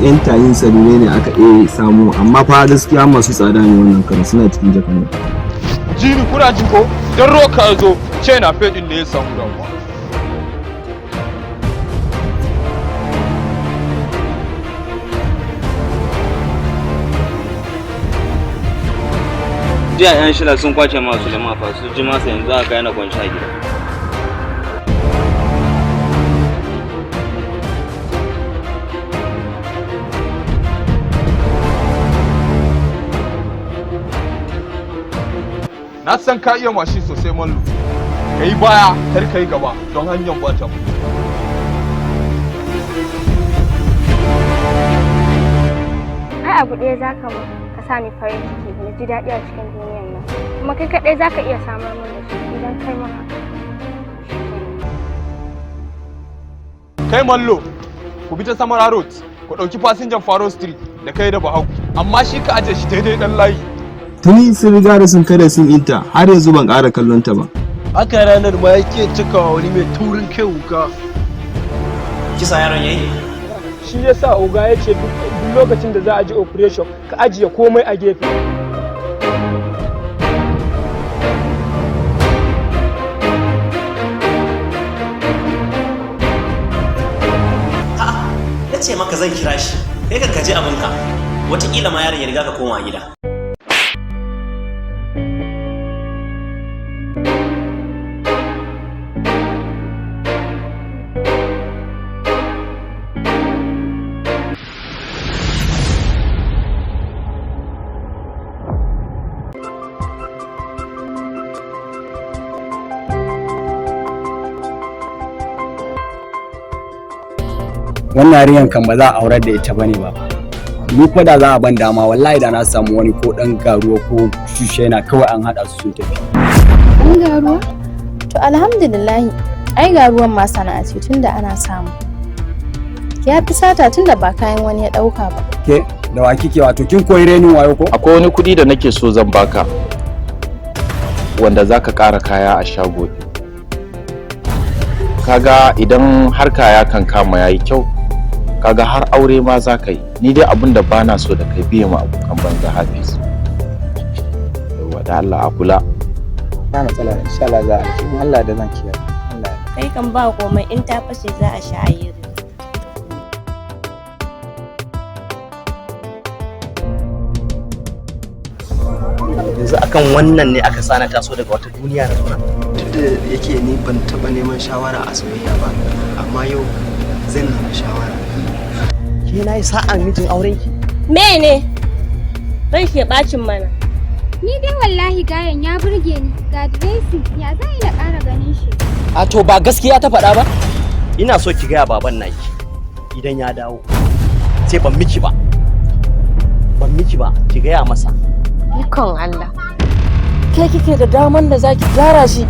Wasu 'yan tayin salulai ne aka iya samu, amma fa gaskiya masu tsada ne wannan karan, suna cikin jakan nan. Jini kuna ji ko? Dan roka ya zo ce na fedin ne ya samu damuwa. Jiya yan shila sun kwace ma Suleiman fa, su ji masa yanzu aka yana kwanci a gida. Na san ka iya mashin sosai Mallu. Ka yi baya kar ka yi gaba don hanyar bata. Ai abu ɗaya za ka mun ka sa ni farin ciki na ji daɗi a cikin duniyan nan, kuma kai kaɗai za ka iya samar mun da shi. Idan kai mun haka, Kai Mallo, ku bi ta Samara Road, ku ɗauki fasinjan Faro Street da kai da Bahagu, amma shi ka aje shi daidai ɗan layi. Tuni sun riga da sun kada sun inta, har yanzu ban ƙara kallon ta ba. Haka ranar ma yake cikawa wani mai taurin kai wuka. Kisa yaron yayi. Shi yasa oga ya ce duk lokacin da za a ji operation ka ajiye komai a gefe. A'a, na ce maka zan kira shi. Kai kan kaje abinka. Wataƙila ma yaron ya riga ka koma gida. Wannan yarinyar kan ba za a aurar da ita bane ba. Ni kuma da za a ban dama, wallahi da na samu wani ko dan garuwa ko shushe na kawai an hada su sun tafi. Ɗan garuwa? To alhamdulillahi, ai garuwan ma sana'a ce tunda ana samu. Ya fi sata tunda ba kayan wani ya ɗauka ba. Ke da wa kike? Wato kin koyi renin wayo ko? Akwai wani kuɗi da nake so zan baka wanda za ka ƙara kaya a shago. Kaga idan har kaya kan kama yayi kyau, kaga har aure ma za ka yi. Ni dai abin da bana so da kai biye ma abokan banza, Hafiz. Yawwa, da Allah a kula. Ba matsala, insha Allah za a in Allah da zan kiyaye. Allah. Kai kan ba komai, in ta fashe za a sha ayiri. Yanzu akan wannan ne aka sana taso daga wata duniya na zuna. Duk da yake ni ban taɓa neman shawara a soyayya ba, amma yau zan nemi shawara. Ke na yi sa'an mijin aurenki. Mene? Ran shi ya bacin mana. Ni dai wallahi gayan ya burge ni, ga dressing, ya za na ƙara ganin shi. A to ba gaskiya ta faɗa ba. Ina so ki gaya baban naki idan ya dawo sai ban miki ba, ban miki ba, ki gaya masa. Ikon Allah. Ke kike da daman da zaki gyara shi,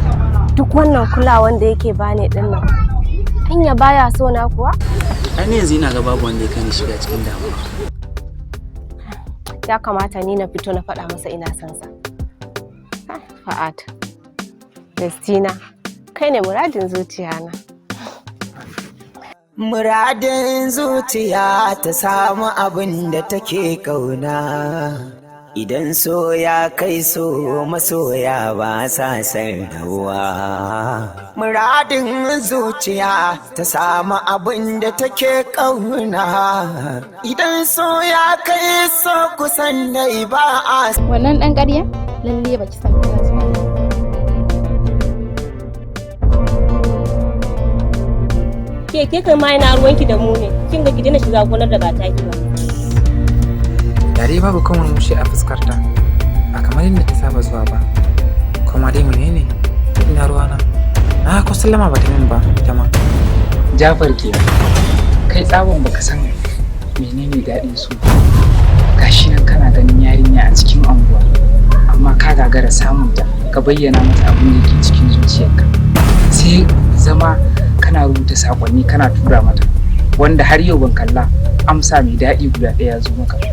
duk wannan kulawan da yake bani din nan. Anya baya so na kuwa? Ai ne yanzu ina ga babu wanda ya kai ni shiga cikin damuwa. Ya kamata ni na fito na faɗa masa ina son sa. Fa'ad. Bestina, kai ne muradin zuciya na. Muradin zuciya ta samu abin da take kauna. Idan so ya kai so, masoya ba sa san rawa. Muradin zuciya ta samu abin da take kauna. Idan so ya kai so, kusan dai ba a Wannan ɗan ƙarya? Lalle baki san class ba. Ke ke kai ma ina ruwanki da mu ne. Kin ga ki daina shiga gonar da ba taki ba. Da dai babu kan murmushi a fuskarta, ba kamar yadda ta saba zuwa ba. Kuma dai menene, ina ruwana? Na ko sallama ba ta min ba ita ma. Jafar ke, kai tsabon baka san menene daɗin su. Gashi nan kana ganin yarinya a cikin anguwa, amma ka gagara samun ta ka bayyana mata abin da ke cikin zuciyarka. Sai zama kana rubuta sakonni kana tura mata, wanda har yau ban kalla amsa mai daɗi guda ɗaya ya zo maka ba.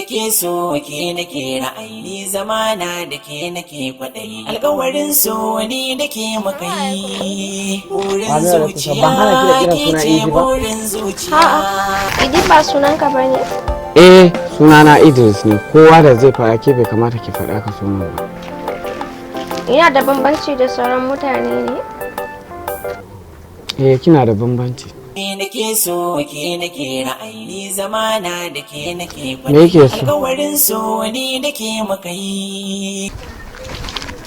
Nake so, ke nake ra'ayi, zamana da ke nake kwaɗayi. Alkawarin so ni da ke muka yi. Burin zuciya ke ce burin zuciya. A'a, Idi ba sunanka ba ne. Eh, sunana Idris ne. Kowa da zai faɗa, ke bai kamata ki faɗa ka sunan ba. Ina da bambanci da sauran mutane ne? Eh, kina da bambanci. Ke nake so, ke nake ra'ayi, zamana da ke nake Me yake so? Alkawarin so ni da ke muka yi.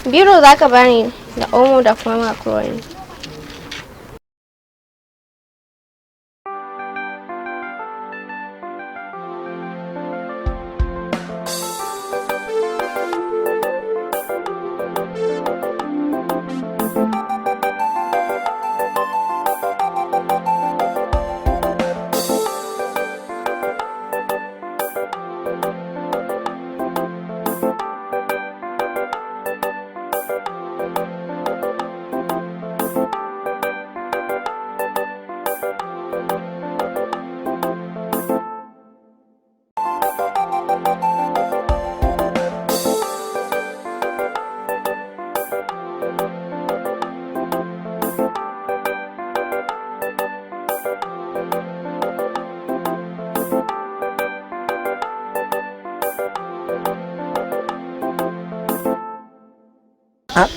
Biro za ka bani da omo da kuma macaroni.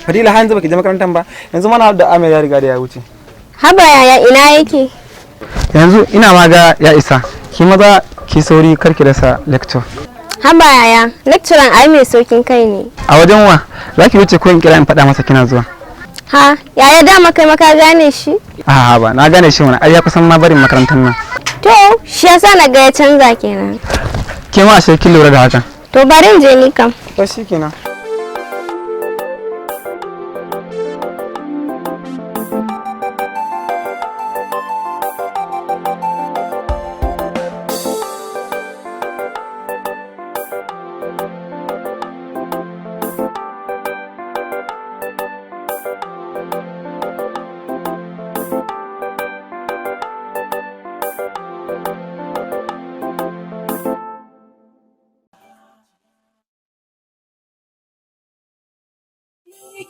Fadila, har yanzu baki je makarantar ba? Yanzu mana da Amir ya riga da ya wuce. Haba yaya, ina yake? Yanzu ina ma ga ya isa. Ki maza ki sauri, kar ki rasa lecture. Haba yaya, lecturer ai mai saukin kai ne. A wajen wa? Za ki wuce ko in kira in faɗa masa kina zuwa? Ha, yaya, dama kai maka gane shi? A'a ba, na gane shi wani ai ya kusan ma barin makarantar nan. To, shi yasa na ga ya canza kenan. Ke ma ashe kin lura da hakan. To, bari in je ni kam. To shikenan.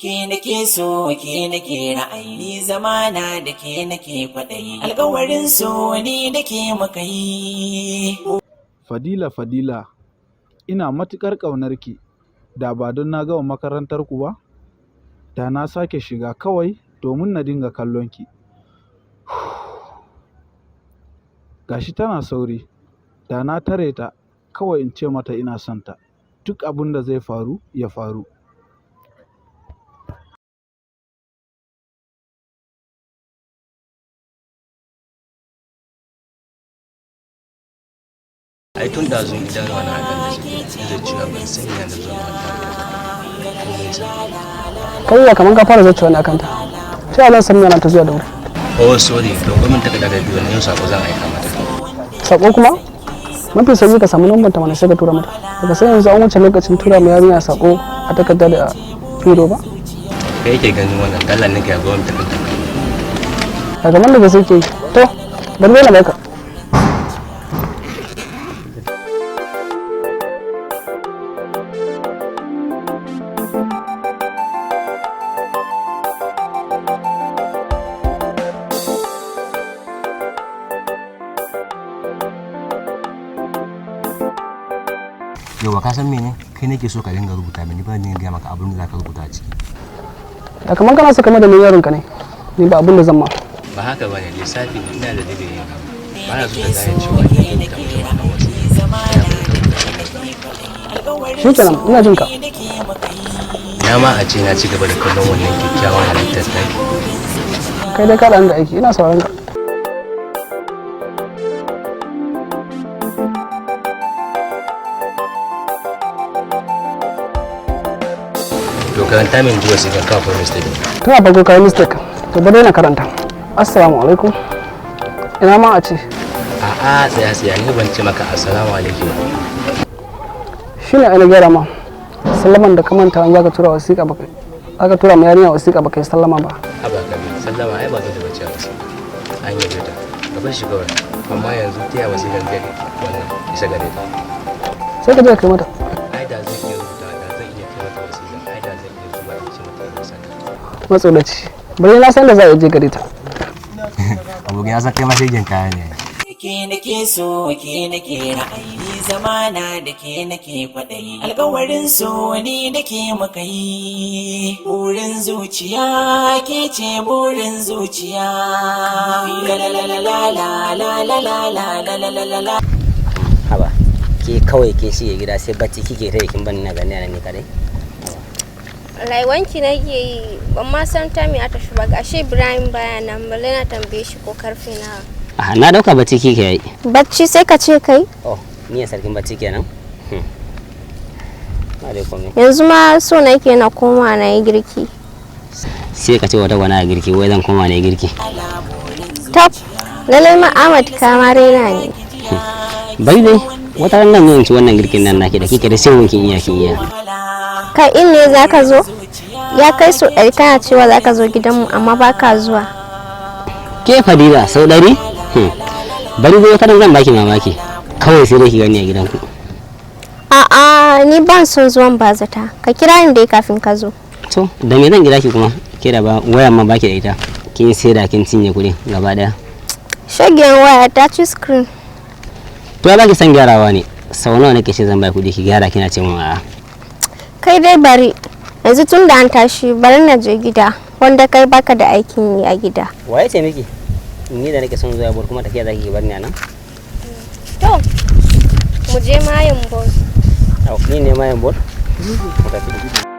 Ke nake so, ke nake ra'ayi, zamana da ke nake kwaɗayi. Alkawarin so ni da ke muka yi. Fadila, Fadila, ina matuƙar ƙaunarki, da ba don na gama makarantarku ba, da na sake shiga kawai domin na dinga kallonki. Ga shi tana sauri, da na tare ta kawai in ce mata ina son ta, duk abin da zai faru ya faru. Ai tun da zun idanuwa na akan da suke da cewa ban san ina da zuwa makaranta komai sa. Kai ya kaman ka fara zuciya ne akan ta. Ta yaya zan san yana ta zuwa da wuri? Oh sorry, to min takarda da biyu na yau, sako zan aika mata. Sako kuma? Mafi sauki ka samu lambar ta mana, sai ka tura mata. Baka san yanzu an wuce lokacin tura ma yarinya sako a takarda da biro ba? Kai yake ganin wannan dalla ne, ka ga wannan takarda. A gaban da gaske ke yi. To, bari dai na baka. Yawa, ka san mene? Kai nake so ka dinga rubuta mini, ba ni gaya maka abin da zaka rubuta a ciki. Da kaman kana so kamar da ni yaron ka ne. Ni ba abin da zan ma. Ba haka bane, lissafi ne, ina da dalilin yin haka. Ba na so ta gane cewa ina rubuta mata wannan wasiƙa. Shikenan, ina jin ka. Na ma a ce na ci gaba da kallon wannan kyakkyawan halittar taki. Kai dai ka da aiki, ina sauran ka. To, karanta min ji wasiƙan kafin mistake. Tun a farko ka yi mistake. To, bari na karanta. Assalamu alaikum. Ina ma a ce. A'a, tsaya tsaya, ni ban ce maka assalamu alaikum ba. Shine ai na gyara ma. Sallaman da ka manta in zaka tura wasiƙa baka. Zaka tura ma yarinya wasiƙa baka yi sallama ba. Haba kabi, sallama ai ba dole bace a wasiƙa. An yi ta. Ka bar shi kawai. Amma yanzu ta yaya wasiƙan zai wannan isa gare ta? Sai ka je ka kai mata. Ai da zan iya rubuta, da zan iya kai mata wasiƙa, ai da zan iya zuwa in ce mata ina son ta. Matsoraci. Bari na san da za a je gare ta. Abokin, ya san kai ma shegen kaya ne. Ke nake so, ke nake ra'ayi, zamana da ke nake kwaɗayi. Alkawarin so ni da ke muka yi. Burin zuciya, ke ce burin zuciya. La la la la la la la la la la la la la la. Haba ke, kawai ke shige gida sai bacci kike ta, kin ban na gani nan ne kadai. Wanki nake yi, ban ma san time ya tafi ba. Gashi Ibrahim baya nan, balle na tambaye shi ko karfe nawa. Ah, na dauka bacci kike yi. Bacci sai ka ce kai. Oh, ni ne sarkin bacci kenan. Ba dai komai. Yanzu ma so nake na koma na yi girki. Sai ka ce wata gwana a girki, wai zan koma na yi girki. Top, lallai ma Ahmad ka ma raina ne. Bai dai wata ran nan zan ci wannan girkin nan naki da kike da sai kin iya, kin iya. Kai in ne zaka zo? Ya kai so 100 kana cewa zaka zo gidanmu amma baka zuwa. Ke Fadila, sau 100. Bari dai wata ran zan baki mamaki, kawai sai dai ki gani a gidanku. A'a, ni ban son zuwan bazata. Ka kira ni dai kafin ka zo. To, da me zan kira ki kuma? Ke da ba wayan ma baki da ita, kin sai da kin cinye kuɗi gaba daya. Shagiyan waya ta ci screen. To ya baki san gyarawa ne? Sau nawa nake ce zan bai kuɗi ki gyara, kina ce mun a'a. Kai dai bari. Yanzu tun da an tashi bari na je gida. Wanda kai baka da aikin yi a gida. Waye ce miki ni da nake son zuwa bol kuma tafiya zaki ki bar ni anan? To, mu je mayin bol. Au, ni ne mayin bol? Mu tafi.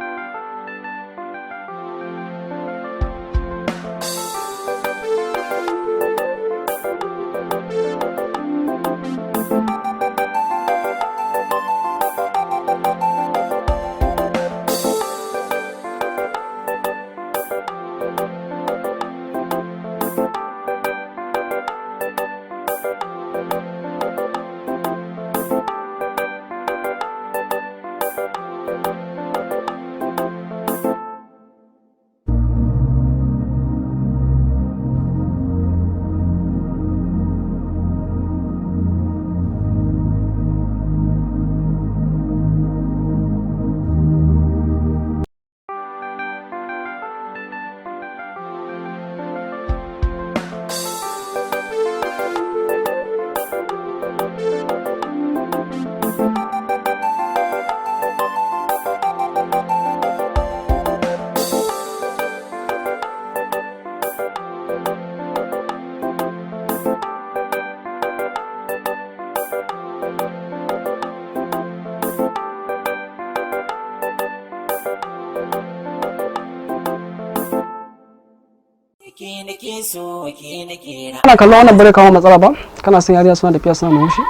Ke nake so, ke nake Kana kallon wannan bare kawo matsala ba? Kana son yarinya suna tafiya suna murmushi?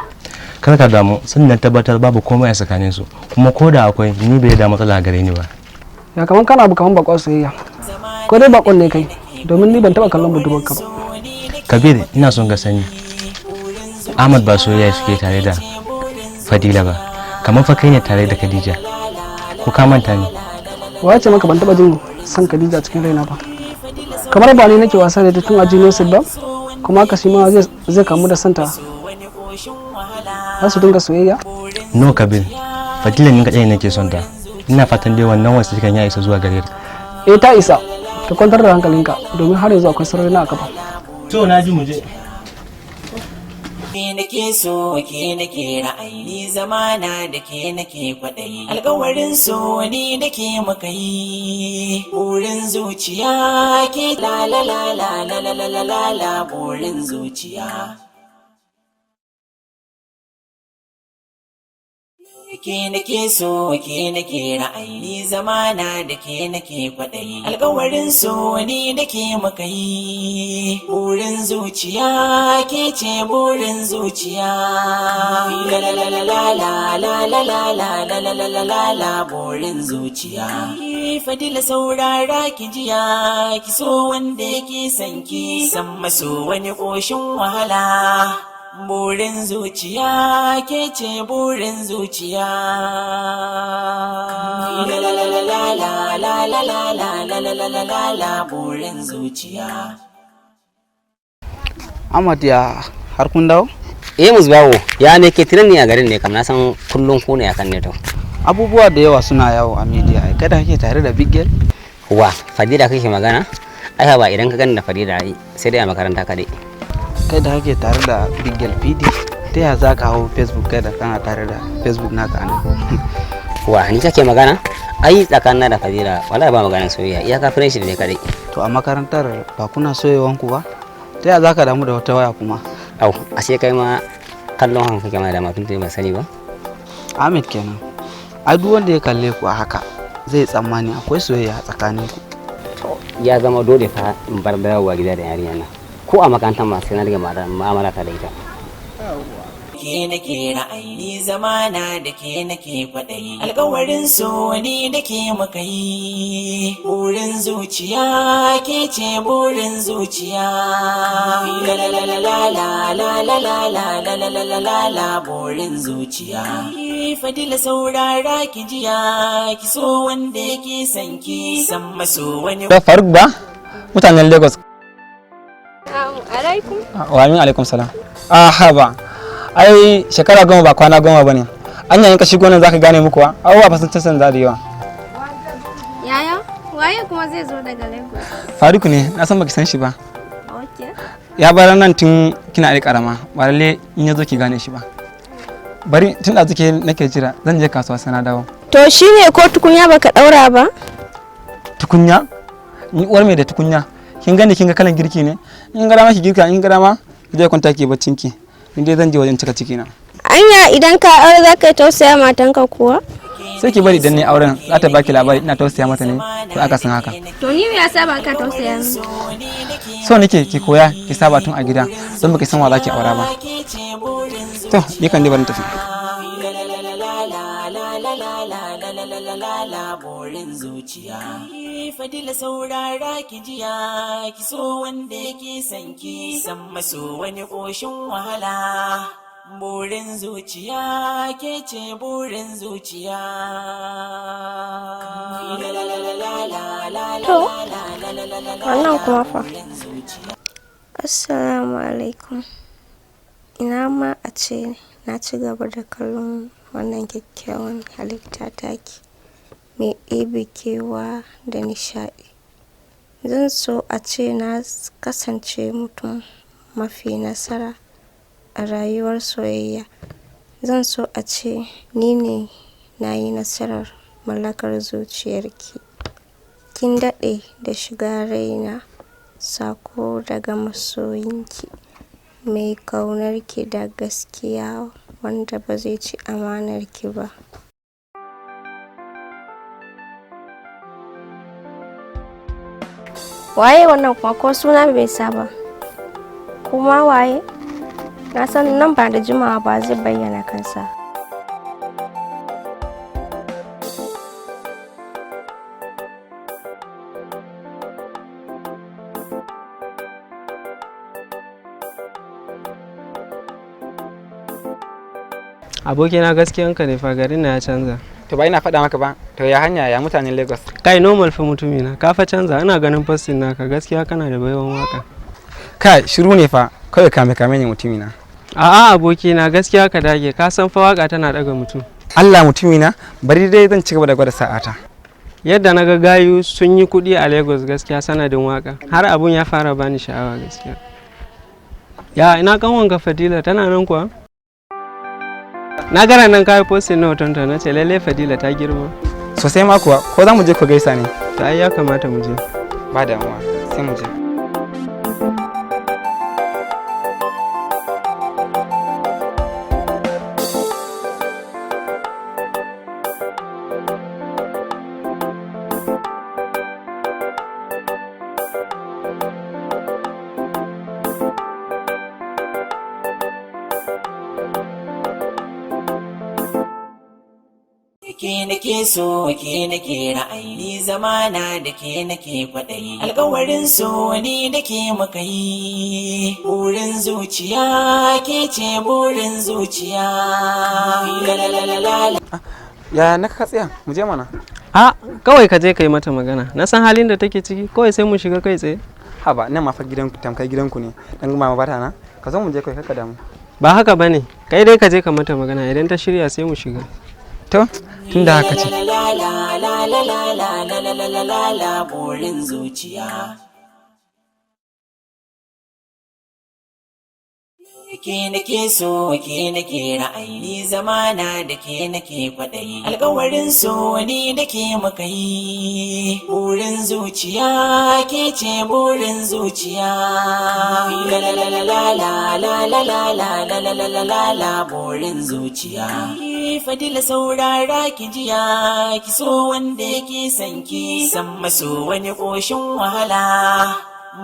Kar ka damu, sun na tabbatar babu komai a tsakanin su, kuma ko da akwai ni bai da matsala gare ni ba. Ya kaman kana abu kaman bakon soyayya. Ko dai bakon ne kai? Domin ni ban taba kallon budurwarka ba. Kabir, ina son ka sani, Ahmad ba soyayya suke tare da Fadila ba, kamar fa kai ne tare da Khadija. Ko ka manta ne? Waye ce maka ban taba jin son Khadija cikin raina ba? Kamar ba ni nake wasa da ita tun a junior ba, kuma haka shi ma zai kamu da santa. Za su dinga soyayya? No Kabir, Fadila ni kadai nake son ta. Ina fatan dai wannan wasiƙan ya isa zuwa gare ta. Eh, ta isa. Ka kwantar da hankalinka domin har yanzu akwai sarari na a kafa. To, na ji, mu je. Ke nake so, ke nake ra'ayi, zamana da ke nake kwaɗayi. Alkawarin so ni da ke muka yi. Burin zuciya ke la la la la la la la la la la burin zuciya. Ke nake so, ke nake ra'ayi, zamana da ke nake kwaɗayi. Alkawarin so ni da ke muka yi. Burin zuciya, ke ce burin zuciya. La la la la la la la la la la la la la la la burin zuciya. Fadila, saurara ki jiya, ki so wanda yake son ki, san maso wani ƙoshin wahala. Burin zuciya, ke ce burin zuciya. La la la la la la la la la la la la la la la burin zuciya. Ahmad, ya har kun dawo? Eh Musbawo, ya me ke tiran ne a garin ne kam na san kullun ku ne akan ne to. Abubuwa da yawa suna yawo a media ai kada kake tare da Big Girl. Wa, Fadila kake magana? Ai ba idan ka gani da Fadila ai sai dai a makaranta kadai. Kai da kake tare da Big Girl PD, ta ya za ka hau Facebook kai da kana tare da Facebook naka anan? Wa, ni kake magana? Ai tsakanin da Fadila wallahi ba maganar soyayya, iyaka friendship ne kadai. To a makarantar ba kuna soyewanku ba? Ta ya za ka damu da wata waya kuma? Au, ashe kai ma kallon hanka kake ma da matun ban sani ba. Ahmed kenan. Ai duk wanda ya kalle ku a haka zai tsammani akwai soyayya a tsakaninku. Ya zama dole fa in bar dawowa gida da yarinya na. Ko a makarantar ma sai na rage mu'amala ta da ita. Ke nake ra'ayi zamana da ke nake kwaɗayi alkawarin so ni da ke muka yi burin zuciya ke ce burin zuciya la la la la la la la la la la la la la la la burin zuciya Fadila saurara ki jiya ki so wanda yake son ki san maso wani Da Faruk ba mutanen Lagos. Alaikum. Wa amin alaikum salam. Ah ba. Ai shekara 10 ba kwana 10 bane. Anya in ka shigo nan zaka gane muku wa. Abubuwa fa sun canza da yawa. Yaya, waye kuma zai zo daga Lagos? Faruk ne, na san baki san shi ba. Okay. Ya bar nan tun kina yar karama, ba lalle in ya zo ki gane shi ba. Bari tun da zuke nake jira, zan je kasuwa sai na dawo. To shine ko tukunya baka daura ba? Tukunya? Ni uwar mai da tukunya. Kin gane kin ga kalan girki ne? In ga dama ki girka, in ga dama ki je kwanta ki baccin ki. Ni dai zan je wajen cika ciki na. Anya idan ka aure za ka yi tausaya matanka kuwa? Sai ki bari idan ni auren za ta baki labari ina tausaya mata ne ko aka san haka. To ni me yasa ba ka tausaya min? So nake ki koya ki saba tun a gida don baki san wa za ki aura ba. To ni kan dai bari in tafi. Burin zuciya Fadila saurara ki jiya ki so wanda yake son ki san maso wani ƙoshin wahala burin zuciya ke ce burin zuciya. To, wannan kuma fa. Assalamu alaikum. Ina ma a ce na ci gaba da kallon wannan kyakkyawan halitta taki mai ɗebe kewa da nishaɗi. Zan so a ce na kasance mutum mafi nasara a rayuwar soyayya. Zan so a ce ni ne na yi nasarar mallakar zuciyarki. Kin daɗe da shiga raina, sako daga masoyinki mai ƙaunarki da gaskiya wanda ba zai ci amanarki ba. Waye wannan kuma ko suna bai sa ba? Kuma waye? Na san nan ba da jimawa ba zai bayyana kansa. Abokina gaskiyanka ne fa, garin na ya canza. To ba ina faɗa maka ba, to ya hanya ya mutanen Lagos? Kai normal fa mutumina, ka fa canza, ina ganin posting naka, gaskiya kana da baiwan waka. Kai shiru ne fa, kawai kame kame ne mutumina. A'a abokina, gaskiya ka dage, ka san fa waka tana daga mutum. Allah mutumina, bari dai zan ci gaba da gwada sa'ata. Yadda na ga gayu sun yi kuɗi a Lagos gaskiya sanadin waka, har abun ya fara bani sha'awa gaskiya. Ya ina kanwanka Fadila tana nan kuwa? Na gara nan kayi posting na hotonta, na ce lalle Fadila ta girma. Sosai ma kuwa, ko za mu je ku gaisa ne? To ai ya kamata mu je. Ba damuwa, sai mu je. Ke nake so, ke nake ra'ayi zamana da ke nake kwaɗayi alkawarin so ni da ke muka yi burin zuciya ke ce burin zuciya la la la la la. Ya na ka tsaya, mu je mana. A kawai ka je ka yi mata magana, na san halin da take ciki, kawai sai mu shiga kai tsaye. Haba, nan ma fa gidan tamkar gidanku ne, dan mama bata na. Ka zo mu je kai kaka damu. Ba haka bane. Kai dai ka je ka mata magana, idan ta shirya sai mu shiga. To, tunda haka ce. La la la la la la la la la la la, burin zuciya. Ke nake so, ke nake ra'ayi, zamana da ke nake kwaɗayi. Alkawarin so ni da ke muka yi. Burin zuciya, ke ce burin zuciya. La la la la la la la la la la la la la la la, burin zuciya. Fadila, saurara ki jiya, ki so wanda yake son ki, san maso wani ƙoshin wahala.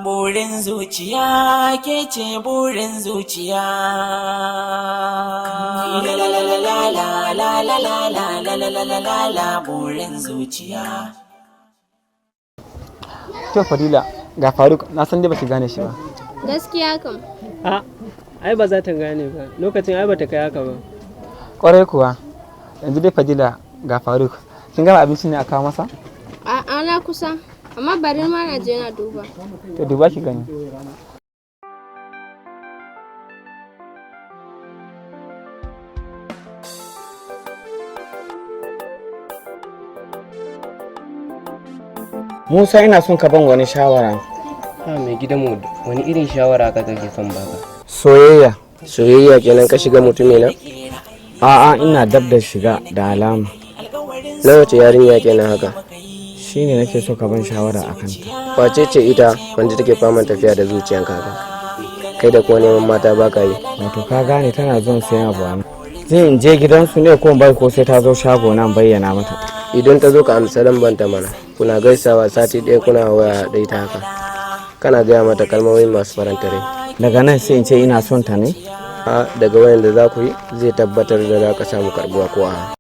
Burin zuciya, ke ce burin zuciya. La la la la la la la la la la la la la la la, burin zuciya. To Fadila, ga Faruk, na san dai baki gane shi ba. Gaskiya kam. A, ai ba za ta gane ba. Lokacin ai bata kai haka ba. Kwarai kuwa. Yanzu dai Fadila, ga Faruk. Kin gama abincin ne a kawo masa? A'a, na kusa. Amma bari ma na je na duba. To, duba ki gani. Musa, ina son ka ban wani shawara. Ha, mai gidanmu, wani irin shawara ka kake son baka? Soyayya. Soyayya kenan ka shiga, mutumina? A'a, ina dab da shiga da alama. Na wace yarinya kenan haka? Shine nake so ka ban shawara a kanta. Wace ce ita wanda take faman tafiya da zuciyanka haka? Kai da kuma neman mata baka yi. Wato ka gane tana zuwan sayan abu a nan. Zai in je gidansu ne ko in bari ko sai ta zo shago nan bayyana mata? Idan ta zo ka amsa lambanta mana. Kuna gaisawa sati ɗaya, kuna waya da ita haka. Kana gaya mata kalmomi masu faranta rai. Daga nan sai in ce ina son ta ne? A, daga wayan da za ku yi zai tabbatar da za ka samu karbuwa ko a'a.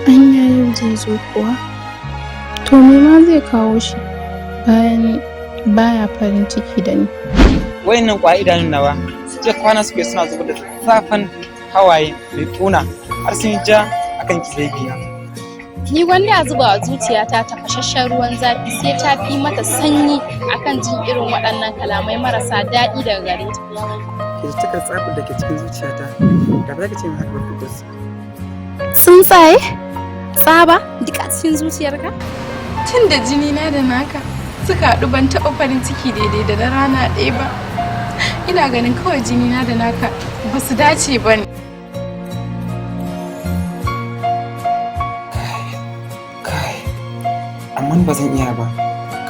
Anya yau zai zo kuwa? To me ma zai kawo shi bayan baya farin ciki da ni? Wayannan kwa idanun nawa je kwana suke suna zubar da zafan hawaye mai kuna har sun yi ja akan ki na. Ni gwanda a zuba wa zuciyata tafasasshen ruwan zafi sai ta fi mata sanyi akan jin irin waɗannan kalamai marasa daɗi daga gare ta. Kirtikar tsafin da ke cikin zuciyata da ba za ka ce min haka ba, Firdaus. Tsuntsaye? Tsaba? Duk a cikin zuciyarka? Tun da jini na da naka suka haɗu, ban taɓa farin ciki daidai da na rana ɗaya ba. Ina ganin kawai jini na da naka ba su dace ba ne. Amma ba zan iya ba.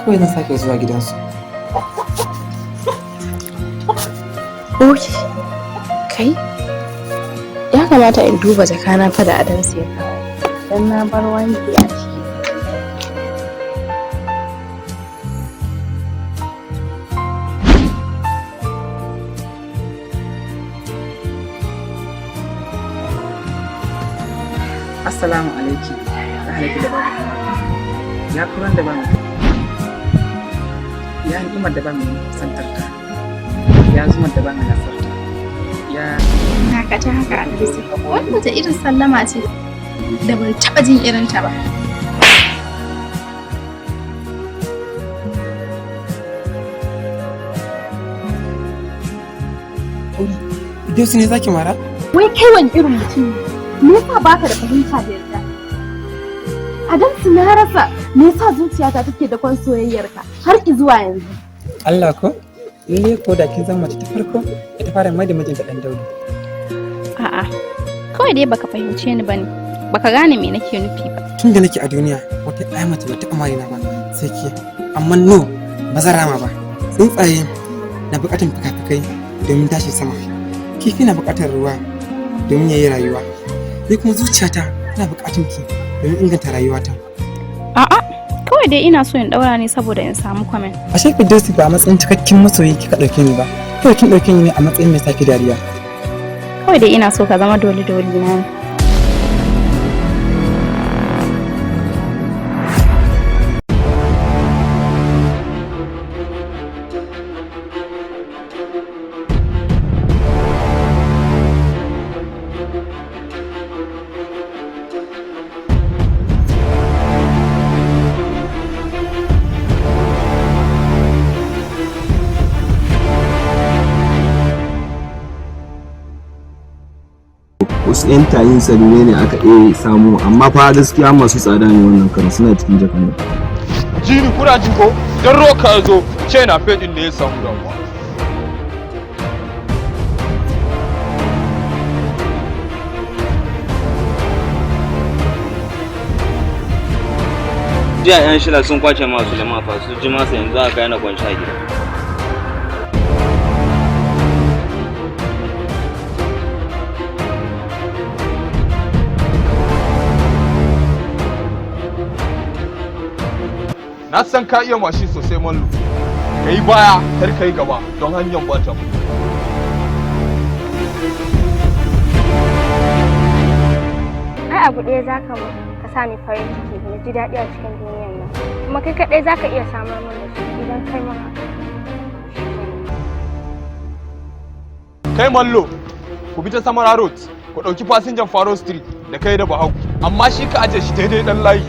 Kawai zan sake zuwa gidansu. Ok. Kai? Ya kamata in duba jakana fa da Adamsu ya kawo. Dan na bar wanki a ciki. Assalamu alaiki. Ahalaki da babu kamata. Ya kuran da ba mu. Ya ni'imar da ba mu kusantar ta. Ya zumar da ba mu nasarta. Ya Dakata haka, Adamsu. Wannan wata irin sallama ce da ban taɓa jin irinta ba. Idris ne zaki mara? Wai kai wani irin mutum ne? Me yasa baka da fahimta da yarda? Adamsu, na rasa me yasa zuciyata take da kwan soyayyarka har zuwa yanzu. Allah ko? Lalle ko da kin zama mace ta farko da ta fara mai da mijinta dan daudu. A'a, kawai dai baka fahimce ni bane. Baka gane me nake nufi ba. Tun da nake a duniya wata ɗaya mace ba taɓa marina ba sai ke. Amma no, ba zan rama ba. Tsuntsaye na buƙatar fuka-fukai domin tashi sama. Kifi na buƙatar ruwa domin ya yi rayuwa. Ni kuma zuciyata tana buƙatar ki domin inganta rayuwata. Kawai dai ina so in daura ne saboda in samu comment. Ashe Firdausi ba a matsayin cikakken masoyi kika ɗauke ni ba. Kawai kin ɗauke ni ne a matsayin mai saki dariya. Kawai dai ina so ka zama doli doli na ne. Wasu 'yan tayin salule ne aka iya samu, amma fa gaskiya masu tsada ne wannan karan, suna cikin jakan nan. Jini kuna ji ko? Dan roka ya zo, ce na fedin ne ya samu damuwa. Jiya 'yan shila sun kwace masu Suleiman fa su ji masa, yanzu aka yana kwanci a gida. Na san ka iya mashin sosai Mallu. Ka yi baya, kar ka yi gaba don hanyar bata. Ai abu ɗaya za ka mun ka sa ni farin ciki na ji daɗi a cikin duniyar nan. Kuma kai kaɗai za ka iya samar mana shi idan kai mun haka. Kai Mallo, ku bi ta Samara Road, ku ɗauki fasinjan Faro Street da kai da Bahagu, amma shi ka aje shi daidai ɗan layi.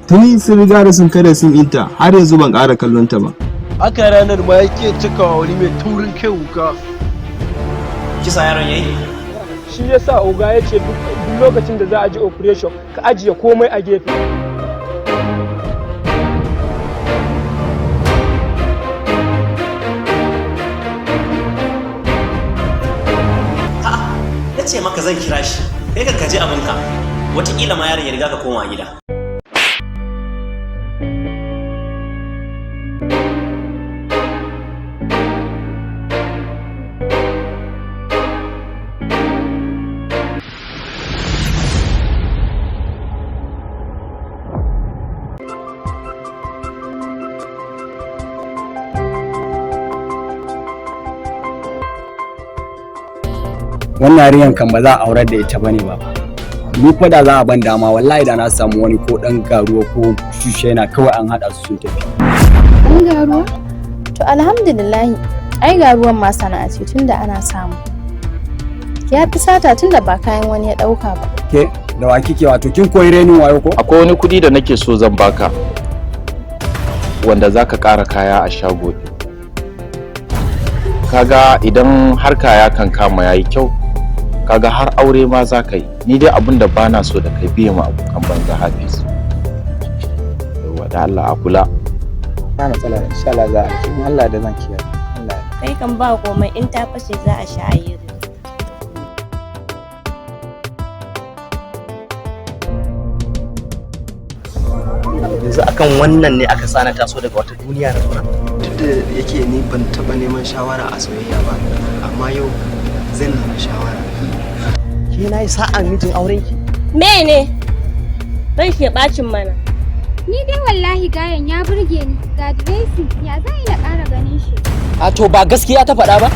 Tuni sun riga da sun kada sun inta, har yanzu ban ƙara kallon ta ba. Haka ranar ma yake cikawa wani mai taurin kai wuka. Kisa yaron yayi? Shi yasa oga ya ce duk lokacin da za a ji operation ka ajiye komai a gefe. Na ce maka zan kira shi, kai ka je abinka. Wataƙila ma yaron ya riga ka koma gida. Wannan yarinyar kan ba za a aurar da ita bane ba. Ni fa da za a ban dama, wallahi da na samu wani ko dan garuwa ko shushena kawai an hada su sun tafi. Ɗan garuwa? To alhamdulillah, ai garuwan ma sana'a ce tunda ana samu. Ya fi sata tunda ba kayan wani ya ɗauka ba. Ke da wa kike? Wato kin koyi renin wayo ko? Akwai wani kuɗi da nake so zan baka wanda zaka ƙara kaya a shago. Kaga idan harka ya kan kama yayi kyau, kaga har aure ma za ka yi. Ni dai abin da bana so da kai, biye ma abokan banza Hafiz. Yawwa, da Allah a kula. Ba matsala, insha Allah za a in Allah da zan kiyaye. Allah. Kai kan ba komai, in ta fashe za a sha ayiri. Yanzu akan wannan ne aka sana taso daga wata duniya na zuwa. Duk da yake ni ban taɓa neman shawara a soyayya ba, amma yau zan nemi shawara. Ke na yi sa'an mijin aurenki. Mene? Ban shi bacin mana. Ni dai wallahi gayan ya burge ni, ga dressing, ya za na ƙara ganin shi. A to ba gaskiya ta faɗa ba?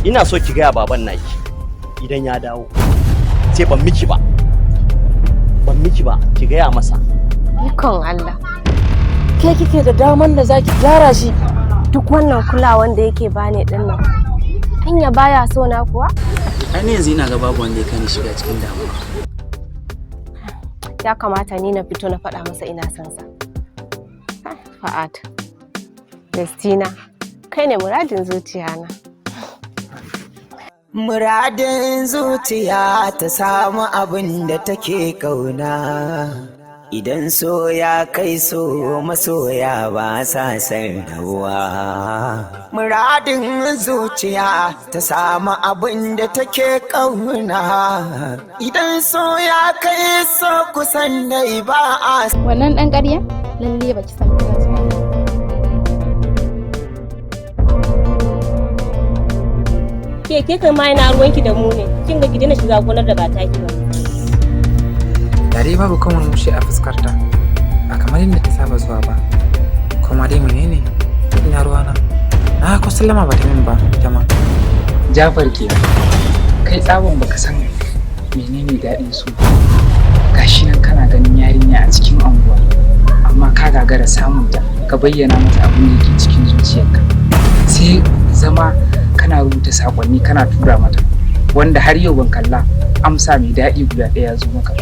Ina so ki gaya baban naki idan ya dawo. Ce ban miki ba. Ban miki ba, ki gaya masa. Ikon Allah. Ke kike da daman da zaki gyara shi. Duk wannan kulawan da yake bani din nan. Anya baya so na kuwa? Ai ne yanzu ina ga babu wanda ya kani shiga cikin damuwa. Ya kamata ni na fito na faɗa masa ina son sa. Fa'ad. Destina, kai ne muradin zuciya na. Muradin zuciya ta samu abin da take kauna. Idan so ya kai so, masoya ba sa san rabuwa. Muradin zuciya ta samu abin da take kauna. Idan so ya kai so, kusan dai ba a. Wannan ɗan ƙarya? Lalle baki san ba. Ke kai ma ina ruwanki da mu ne. Kin ga ki daina shiga gonar da ba taki ba. Da dai babu kan murmushi a fuskarta. Ba kamar yadda ta saba zuwa ba. Kuma dai menene? Ina ruwana. Na ko sallama ba ta min ba ita ma. Jafar ke, kai tsabon baka san menene daɗin su. Gashi nan kana ganin yarinya a cikin anguwa, amma ka gagara samun ta ka bayyana mata abin da yake cikin zuciyarka, sai zama kana rubuta sakonni kana tura mata, wanda har yau ban kalla amsa mai daɗi guda ɗaya zo maka.